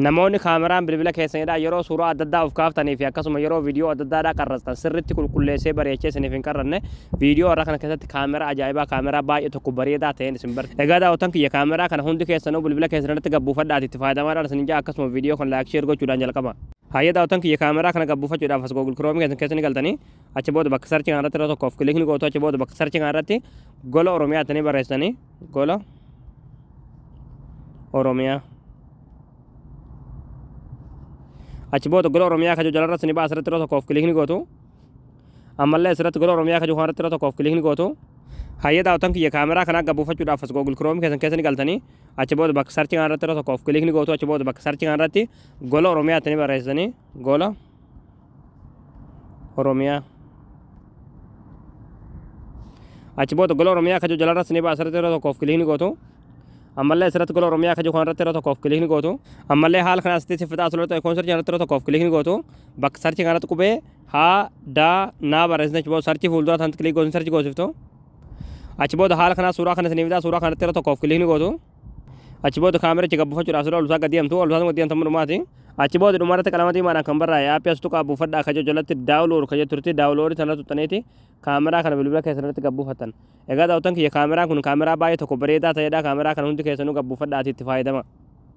Namoonni kaameraan bilbila keessanidha yeroo suuraa adda addaa of kaaftanii fi akkasuma yeroo viidiyoo adda addaadhaa qarrastan sirriitti qulqulleessee bareechee isiniif hin qarranne, viidiyoo irraa kana keessatti kaameraa ajaa'ibaa, kaameraa baay'ee tokko bareedaa ta'een isin barsiisa. Egaa daawwattan kiyya, kaameraa kana hundi keessanuu bilbila keessan irratti gabbuufadhaati itti fayyadamaadhaan isin jaa. Akkasuma viidiyoo kana like, share gochuudhaan jalqaba. Hayyee daawwattan kiyya, kaameraa kana gabbuufachuudhaaf as Google Chrome keessan keessa ni galtanii, achi booda bakka search kana irratti yeroo tokkoof click ni gootu. Achi booda bakka search kana irratti Gola Oromiyaa jettanii barreessitanii, Gola Oromiyaa. Achi booda Gola Oromiyaa kaju jalarra sini ba'a, asirratti yeroo tokkoof click ni gootu. Ammallee asirratti Gola Oromiyaa kaju kanarratti yeroo tokkoof click ni gootu. Hayyee daawwattan kiyya, kaameraa kanaa gabbuufachuudhaaf as Google Chrome keessan keessa ni galtanii, achi booda bakka search kana irratti yeroo tokkoof click ni gootu. Achi booda bakka search kana irratti Gola Oromiyaa jettanii barreessitanii, Gola Oromiyaa. Achi booda Gola Oromiyaa kaju jalarra sini ba'a, asirratti yeroo tokkoof click ni gootu. Ammallee asirratti Gola Oromiyaa kaju kanarratti yeroo tokkoof click ni gootu. Ammallee haala kana asitti siffixaa, asirratti icon search kanarratti yeroo tokkoof click ni gootu. Bakka search kanarratti qubee haa daa naa barreessitan, achi booda search fuuldura tanatti click gootu, search goosiftu. Achi booda haala kanaa suuraa kana isiniif fidaa, suuraa kanatti yeroo tokkoof click ni gootu. Achi booda kaamericha gabbuufachuudhaaf suuraa ol isaa gadi deemtu, ol isaa gadi deemtu dhumaati. Achi booda dhumarratti qalama diimaadhaan kan barraa'e app as tuqaa buufadhaa kajoo jalatti download ka jettu turti, download sana tuxxaniiti kaameraa kana bilbila keessan irratti gabbuufatan. Egaa daawwattan kiyya, kaameraan kun kaameraa baay'ee tokko bareedaa ta'edha. Kaameraa kana hundi keessanuu gabbuufadhaati itti fayyadama.